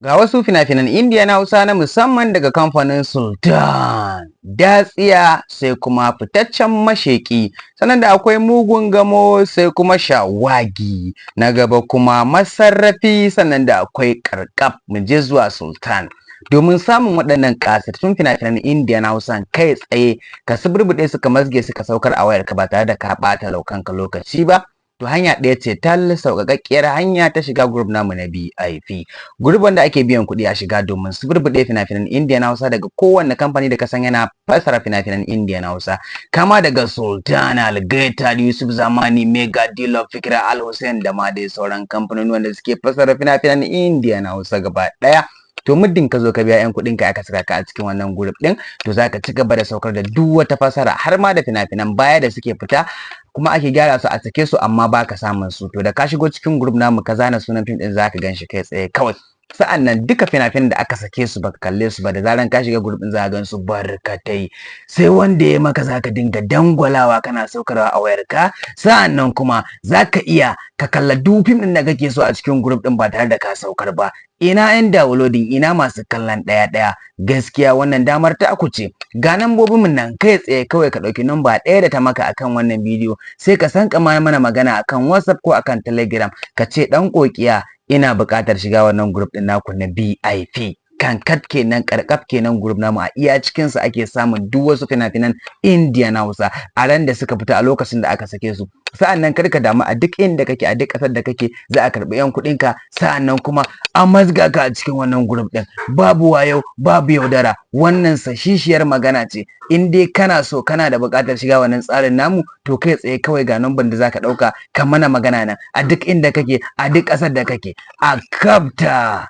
Ga wasu fina-finan Indiya na Hausa na musamman daga kamfanin Sultan, Datsiya, sai kuma Fitaccen Masheƙi, sannan da akwai Mugun Gamo, sai kuma Shawagi, na gaba kuma Masarrafi, sannan da akwai Ƙarƙaf. Mu je zuwa Sultan. Domin samun waɗannan ƙasatattun fina-finan Indiya na Hausa kai tsaye, ka suburbuɗe su, ka mazge su, ka saukar a wayarka ba tare da ka ɓata kanka lokaci ba, to hanya ɗaya ce tal, sauƙaƙƙiyar hanya ta shiga group namu na VIP. Group wanda ake biyan kuɗi a shiga domin suburbuɗe fina-finan Indiya na Hausa daga kowanne kamfani da ka san yana fassara fina-finan Indiya na Hausa. Kama daga Sultan, Algaita, Yusuf Zamani, Mega, Dilo, Fikira, Al Hussein da ma dai sauran kamfanoni wanda suke fassara fina-finan Indiya na Hausa gaba ɗaya. To muddin ka zo ka biya 'yan kuɗin ka aka saka ka a cikin wannan group ɗin, to zaka ci gaba da saukar da duk wata fasara, har ma da fina-finan baya da suke fita kuma ake gyara su a sake su amma baka samun su. To da ka shigo cikin group namu, ka zana sunan fim ɗin, zaka gan shi kai tsaye kawai. Sa'an nan duka fina-finan da aka sake su baka kalle su ba, da zaran ka shiga group ɗin za ka gan su barkatai, sai wanda ya maka zaka dinga dangwalawa kana saukarwa a wayarka. Sa'an nan kuma zaka iya ka kalla duk fim ɗin da kake so a cikin group ɗin ba tare da ka saukar ba. Ina 'yan downloading, ina masu kallon ɗaya ɗaya? Gaskiya wannan damar ta ku ce. Ga nambobin mu nan kai tsaye, kawai ka ɗauki namba ɗaya da ta maka akan wannan bidiyo, sai ka san mana magana akan WhatsApp ko akan Telegram, ka ce, "Ɗan ƙoƙiya, ina buƙatar shiga wannan group ɗin naku na VIP." Kankat kenan, karkaf kenan. Group namu a iya cikin sa ake samun duk wasu fina-finan Indiya na Hausa a ran da suka fita, a lokacin da aka sake su. Sa'an nan kar ka damu, a duk inda kake, a duk ƙasar da kake, za a karɓi 'yan kuɗin ka, sa'an nan kuma a mazga ka a cikin wannan group ɗin. Babu wayo, babu yaudara, wannan sashishiyar magana ce. In dai kana so, kana da buƙatar shiga wannan tsarin namu, to kai tsaye kawai ga number da zaka ɗauka ka mana magana nan, a duk inda kake, a duk ƙasar da kake, a kapta.